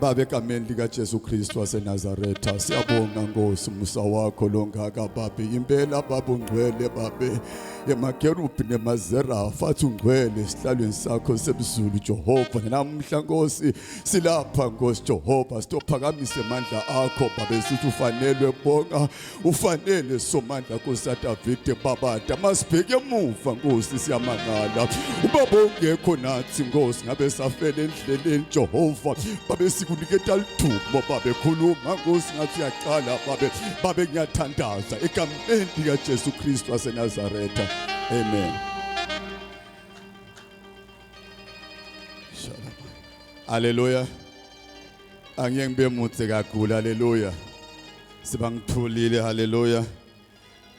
Baba, egameni likaJesu Kristu waseNazaretha, siyabonga Nkosi umusa wakho longaka Babe. Impela Baba ungcwele Babe, emakerubhi nemazerafu athi ungcwele esihlalweni sakho sebuzulu Jehova. Namhla Nkosi silapha Nkosi Jehova, sitophakamise amandla akho Babe, sithi ufanelwe bonga, ufanele somandla Nkosi yaDavide Baba. Masibheke emuva Nkosi, siyamangala ubaba ungekho nathi Nkosi, ngabe safele endleleni Jehova. Babe sikuniketa lithubo Babe, khuluma Nkosi ngathi uyaqala Babe. Babe ngiyathandaza egameni likaJesu Kristu waseNazaretha, amen. Haleluya. Angeke ngibe mutse kakhulu, haleluya. Sibangithulile, haleluya.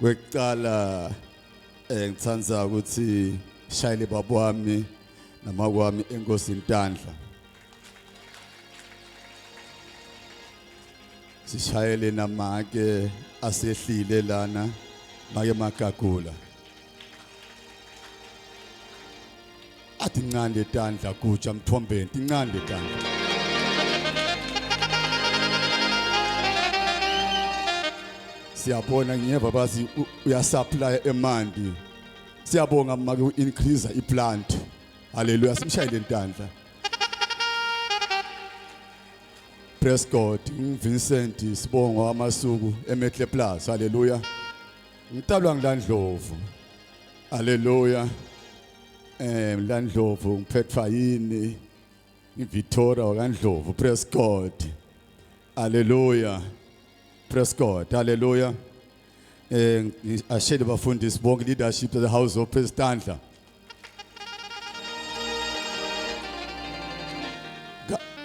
Kwekuqala ngithanda ukuthi shayele baba wami namakwami enkosi Ntandla. Sishayele namake asehlile lana make magagula. Athi ncande tandla kutsha mthombeni, tincande tandla. Siyabona ngiyeva bathi uyasupply emandi. Siyabonga make u-increase iplant. Haleluya, simshayele intandla. Praise God. Vincent Sibongo amasuku eMetle Plus. Haleluya. Ngitalwa ngilandlovu. Haleluya. Mlandlovu ngiphethwa yini? IVictoria wakaNdlovu. Praise God. Haleluya. Praise God. Haleluya. Ashele bafundisi bonke leadership of the house of Praise Tandla.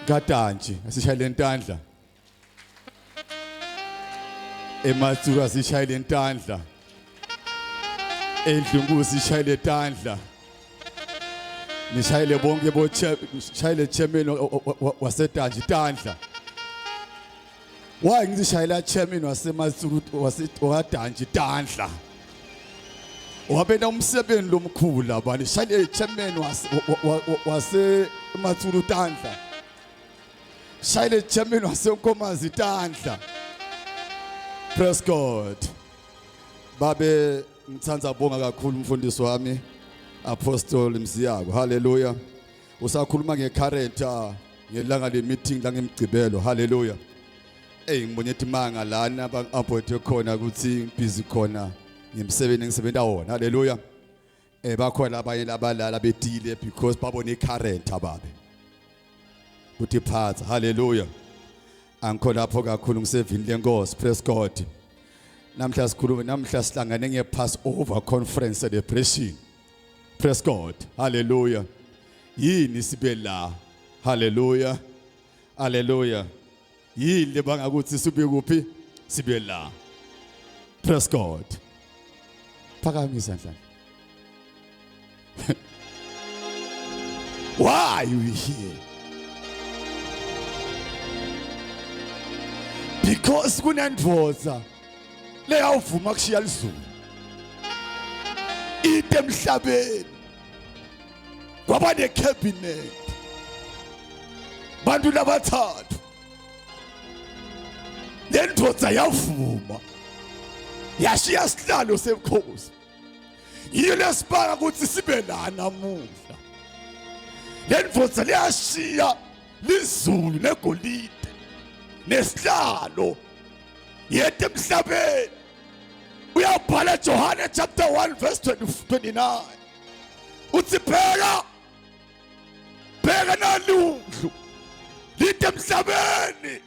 Katantshi asishayele intandla. Ematsuku asishayele intandla. Endlunkulu sishayele intandla. Nishayele bonke bo shayele chairman waseTantshi intandla. Why ngizishayela chairman waseMatsulu waseWadantshi intandla? Wabena umsebenzi lomkhulu labani shayele chairman waseMatsulu tandla. Shayele chairman waseNkomazi tandla. Praise God. Babe ngithanda bonga kakhulu umfundisi wami Apostle Mziyako. Hallelujah. Usakhuluma ngecharacter ngelanga le meeting la ngemgcibelo. Hallelujah. Ey ngibone ethi manga lana bang-appointe khona ukuthi ngibhizi khona ngimsebenzi engisebenza wona. Hallelujah. Bakhona abanye labalala betile because babone icharacter babe. Kuthi phatha. Hallelujah. Angikho lapho kakhulu ngisevini lenkosi. Praise God. Namhla sikhulume, namhla sihlangane nge-Passover conference celebration. Praise God. Hallelujah. Yini sibe la? Hallelujah. Hallelujah. Yini lebanga ukuthi sibe kuphi? Sibe la. Praise God. Phakamisa izandla. Why are we here? Because kunendvodza leyawuvuma kushiya lizulu ite emhlabeni, kwaba necabinet bantu labathathu. Lendvodza yavuma yashiya sihlalo sebukhosi. Yiyo lesibanga ukuthi sibe la namuhla. Lendvodza leyashiya lizulu negolide nesihlalo yethu emhlabeni. Uyabhala Johane chapter 1 verse 29 uthi bheka bheka nalundlu lide emhlabeni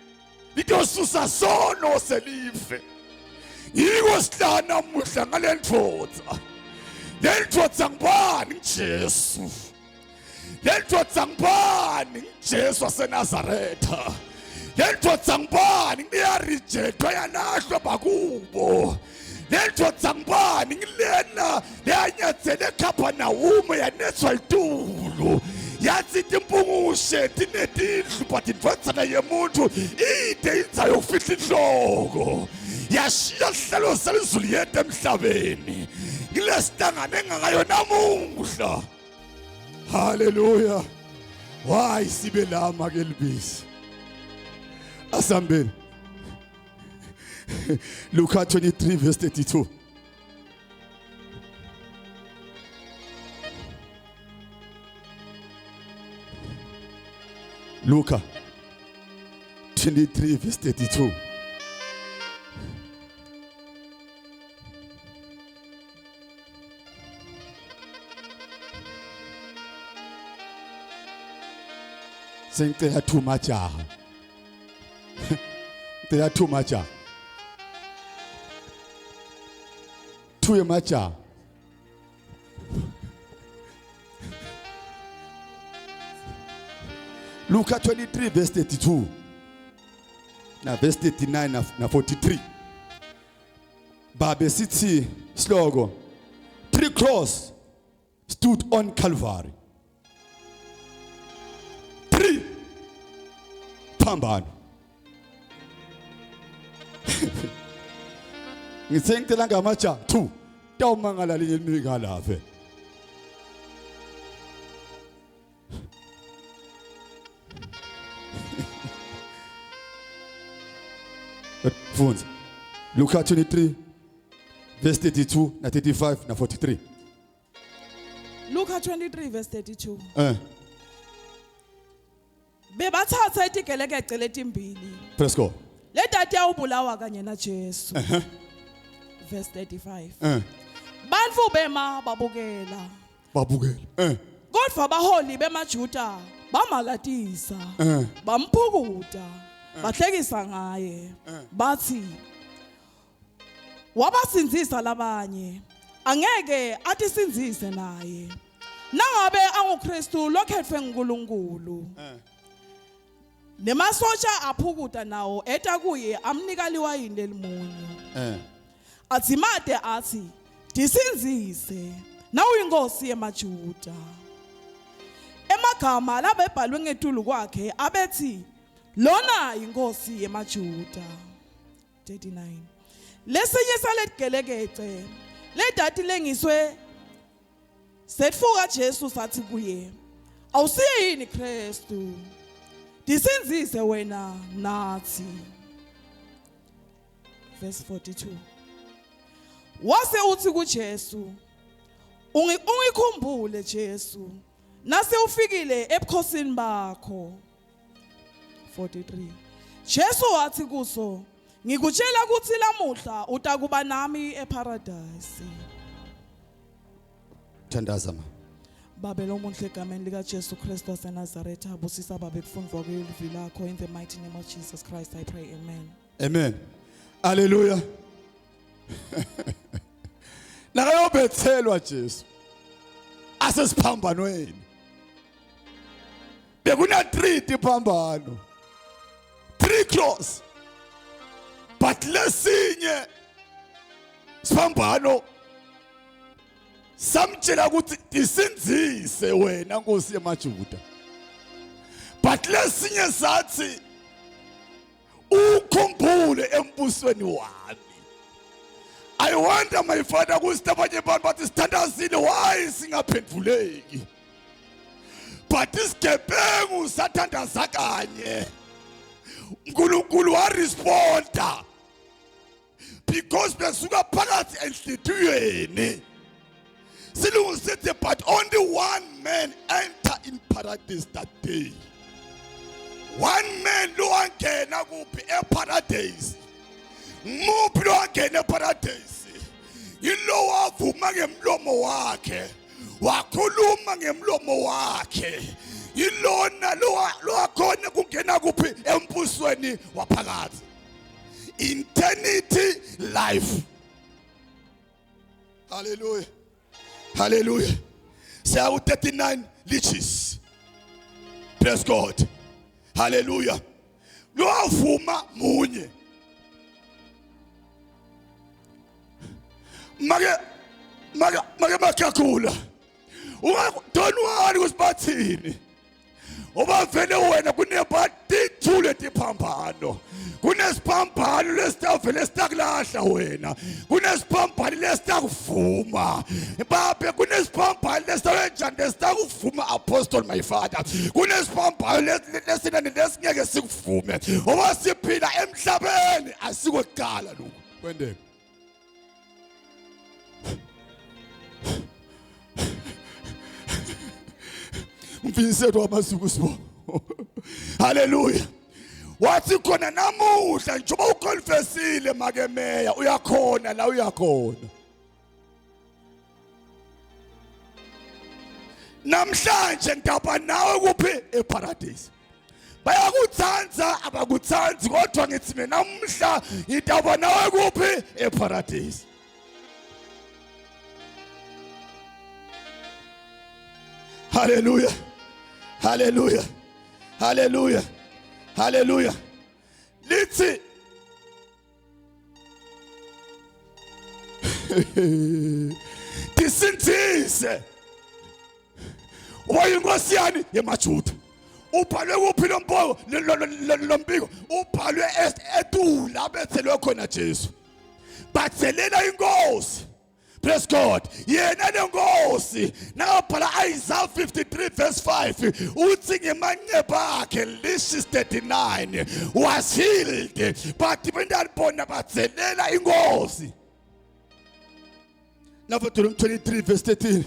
litosusa sono selive. Yiko sihlala namuhla ngale ndvodza. Le ndvodza ngubani? NguJesu. Le ndvodza ngubani? NguJesu waseNazaretha. Le ndvodza ngubani? Ngiyarejectwa, yalahlwa bakubo. Le ndvodza ngubani? Ngilena leyanyathele eKhaphanawume, yanethwa litulu, yathi timpungushe tinetindlu but indvodzana yemuntu ide indzawo yokufihla inhloko. Yashiya sihlalo selizulu yedwa emhlabeni. Ngilesihlangane engakayo namuhla. Haleluya. Why sibe la make libisi? Asambeni. Luka 23 verse 32. Luka 23 verse 32. Sengicela two majaha. Ngicela two majaha. Two yemajaha. Luka 23 verse 32 na verse 39 na 43. Babe sithi sihloko three cross stood on Calvary. Three phambano. Ngithe ngicela ngamaja 2 tawumangala linye limika lapha. Fundza. Luka 23 verse 32 na 35 na 43. Luka 23 verse 32. Bebathatha itigelekece letimbili. Praise God. Le tati yawubulawa kanye na Jesu. Verse 35. Bantfu bema babukela. Babukela. Kodwa baholi bemaJuda bamalatisa. Bamphukuta. Bahlekisa ngaye. Bathi wabasindzisa labanye angeke atisindzise naye. Nangabe anguKristu lokhetfwe nguNkulunkulu. Nemasotsha aphukuta nawo eta kuye amnika liwayini lelimunyu. Adzimate athi disindzise nawuyinkosi yemaJuda. Emagama labebhalwe ngetulu kwakhe abethi lona inkosi yemaJuda. 39. Lesinye saletigelekece ledati lengiswe setfuka Jesu sathi kuye awusiye yini Kristu disindzise wena nathi. Verse 42. Wase uthi kuJesu ungikhumbule Jesu nase ufikile ebukhosini bakho. 43. Jesu wathi kuso ngikutshela ukuthi lamuhla utakuba nami eparadise. Thandaza ma. Babe lomuhle egameni lika Jesu Kristu waseNazaretha busisa babe kufundwa kwelivi lakho in the mighty name of Jesus Christ I pray, amen. Amen. Hallelujah. Nakayobethelwa Jesu asesiphambanweni. Bekuna 3 tiphambano. 3 cross. But lesinye siphambano samtshela ukuthi isindzise wena Nkosi yemaJuda. But lesinye sathi ukhumbule embusweni wami. I wonder my father ukuthi abanye abantu bathi sithandazile why singaphenduleki. But isigebengu sathandaza kanye. uNkulunkulu waresponda because besuka phakathi enhlitiyweni. Silungu sithi but only one man enter in paradise that day. One man lo wangena kuphi eparadise. Muphi lo wangena eparadise? Yilo wavuma ngemlomo wakhe. Wakhuluma ngemlomo wakhe. Yilona lo wakhona kungena kuphi embusweni waphakathi. Eternity life. Hallelujah. Hallelujah. Siya 39 leeches. Praise God. Hallelujah. Lo wavuma munye. Make make make makakula. Don't worry ukuthi bathini. Uba vele wena kunebatithu Tethule tiphambano. Kunesiphambano lesitavele sitakulahla wena. Kunesiphambano lesitakuvuma. Babe kunesiphambano lesitawenjani lesitakuvuma apostle my father. Kunesiphambano lesinani lesingeke sikuvume. Ngoba siphila emhlabeni asikokuqala lokhu. Kwendeka. Mfinisethu wamasuku sibongo. Haleluya. Wathi khona namuhla njengoba uconfessile make meya uyakhona la uyakhona. Namhlanje ngidaba nawe kuphi eparadise. Bayakuthanda abakuthandi kodwa ngithi mina namhla ngidaba nawe kuphi eparadise. Hallelujah. Hallelujah. Hallelujah. Hallelujah. Lithi Tisindzise. Wayinkosi yani yemaJuda. Ubhalwe kuphi lo mboko lo mbiko? Ubhalwe etula bethelwe khona Jesu. Bathelela inkosi. Praise God. Yena lenkosi nakabhala Isaiah 53 verse 5 uthi ngemanxeba akhe this 39 was healed but bendalibona bathelela inkosi. Lapho Deuteronomy 23 verse 13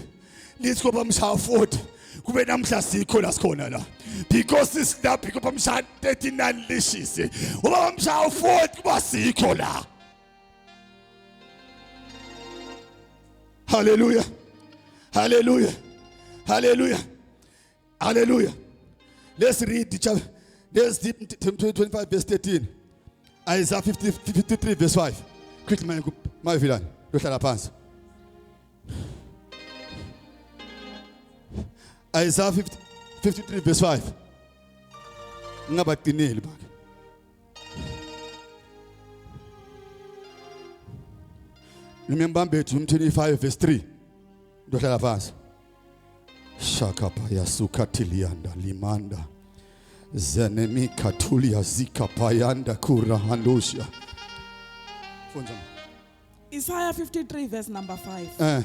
lithi ngoba mshaya 40 kube namhla sikho la sikhona la because isila because bamshaya 39 lishise ngoba bamshaya 40 kuba sikho la. Hallelujah. Hallelujah. Hallelujah. Hallelujah. Let's read the chapter. Let's read 25 verse 13. Isaiah 50, 53 verse 5. Quickly my my villain. Yohlala phansi. Isaiah 50, 53 verse 5. Ngingabaqineli bakhe. Nimembambe June 25 verse 3. Ndohlala phansi. Shakapa yasukatilianda limanda. Zenemi katulia zika payanda kura handusha. Funza. Isaiah 53 verse number 5.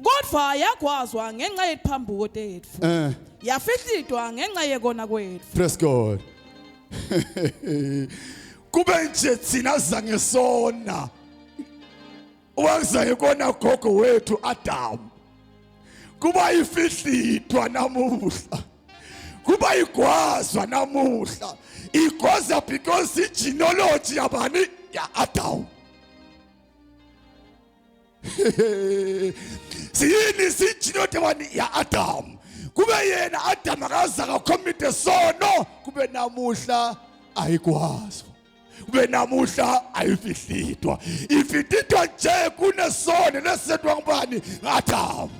Kodwa yagwazwa ngenxa yephambuko tethu. Yafihlitwa ngenxa yekona kwethu. Praise God. Kube nje thina zange sona. Wazange kona gogo wethu Adam. Kuba ifihlitwa namuhla. Kuba igwazwa namuhla. Igwaza because igenealogy yabani ya Adam. Siyini sigenealogy yabani ya Adam. Kube yena Adam akaza akacommit sono kube namuhla ayigwazwa. Kube namuhla ayifihlitwa. Ifihlitwa nje kunesono lesetwa ngubani Adam.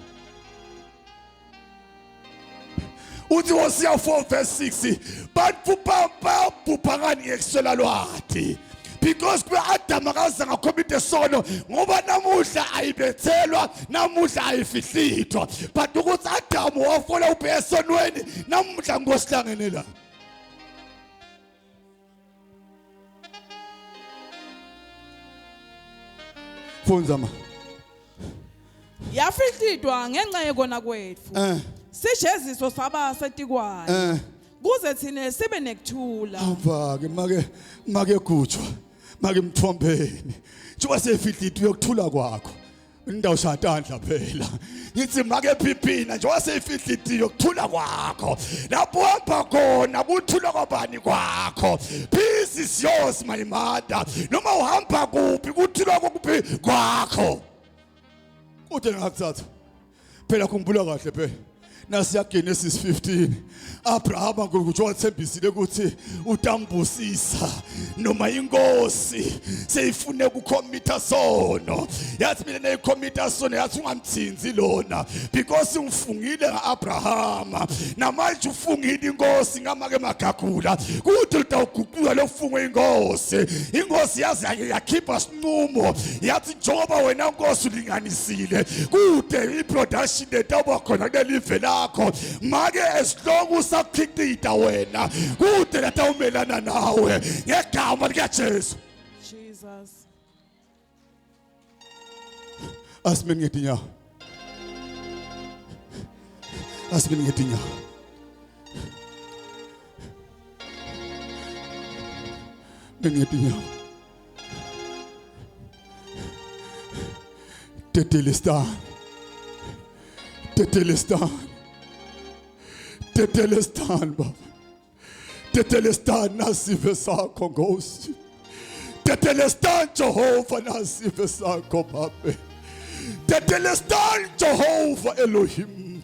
Uthi Hosea 4 verse 6 bantu babhubha ngani ngekuswela lwati because kube Adam akaze ngacommit sono ngoba namuhla ayibethelwa namuhla ayifihlithwa but ukuthi Adam wafola ubheke esonweni namuhla ngosihlangene la. Funza ma. Yafihlitwa ngenxa yekona kwethu. Sijeziso saba setikwayo. Kuze thina sibe nekuthula. Hamba ke make make gujwa. Make mthombeni. Njengoba sefihlitwe yokuthula kwakho. Indawo shatandla phela. Ngithi make phiphina njengoba seyifihlitile yokuthula kwakho. Lapho uhamba khona kuthula kwabani kwakho. Peace is yours my mother. Noma uhamba kuphi kuthula kuphi kwakho. Kude ngakuthatha. Phela khumbula kahle phela. Nasiya Genesis 15. Abraham uNkulunkulu wathembisile ukuthi utambusisa noma inkosi seyifune ukucommita sono. Yathi mina neyicommita sono yathi ungamthinzi lona because ngifungile ngaAbraham. Namanje ufungile inkosi ngamake magagula. Kuthi utawuguquka lofungwe inkosi. Inkosi yazi yakhipha sinqumo yathi njengoba wena nkosi ulinganisile kude iproduction letawuba khona kuleli live lakho. sakho. Make esihloko usaphicita wena kude latawumelana nawe ngegama likaJesu. Jesus. Asimeni ngetinyawo. Asimeni ngetinyawo. Ngetinyawo. Tetelestan. Tetelestan. Tetelestan baba. Tetelestan nasive sakho Nkosi. Tetelestan Jehova nasive sakho babe. Tetelestan Jehova Elohim.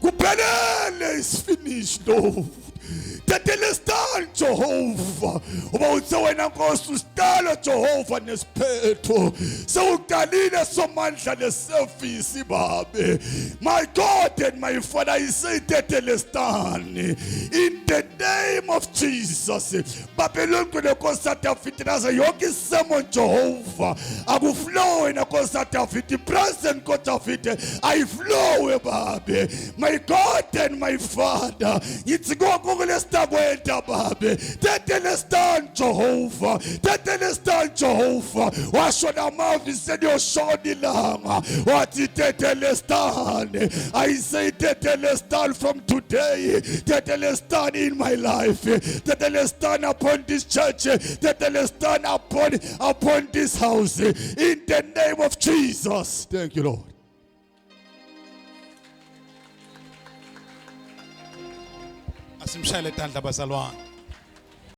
Kuphelele is finished, Lord. Tetelestan Jehova. Uba uthe wena Nkosi usidalo Jehova nesiphetho. Sewuqalile somandla leservice babe. My God and my Father, I say tetelestan in the name of Jesus. Babe lonke lenkosi David nazo yonke isermon Jehova akuflow wena Nkosi David, present God David ayiflow babe. My God and my Father, ngithi konke lesitakwenta babe, tetelestan Jehova, tetelestan Jehova. Washo namavi seliyoshona ilanga wathi tetelestan. I say tetelestan from today, tetelestan in my life, tetelestan upon this church, tetelestan upon this house, in the name of Jesus. Thank you, Lord. Asimshayele tandla bazalwane.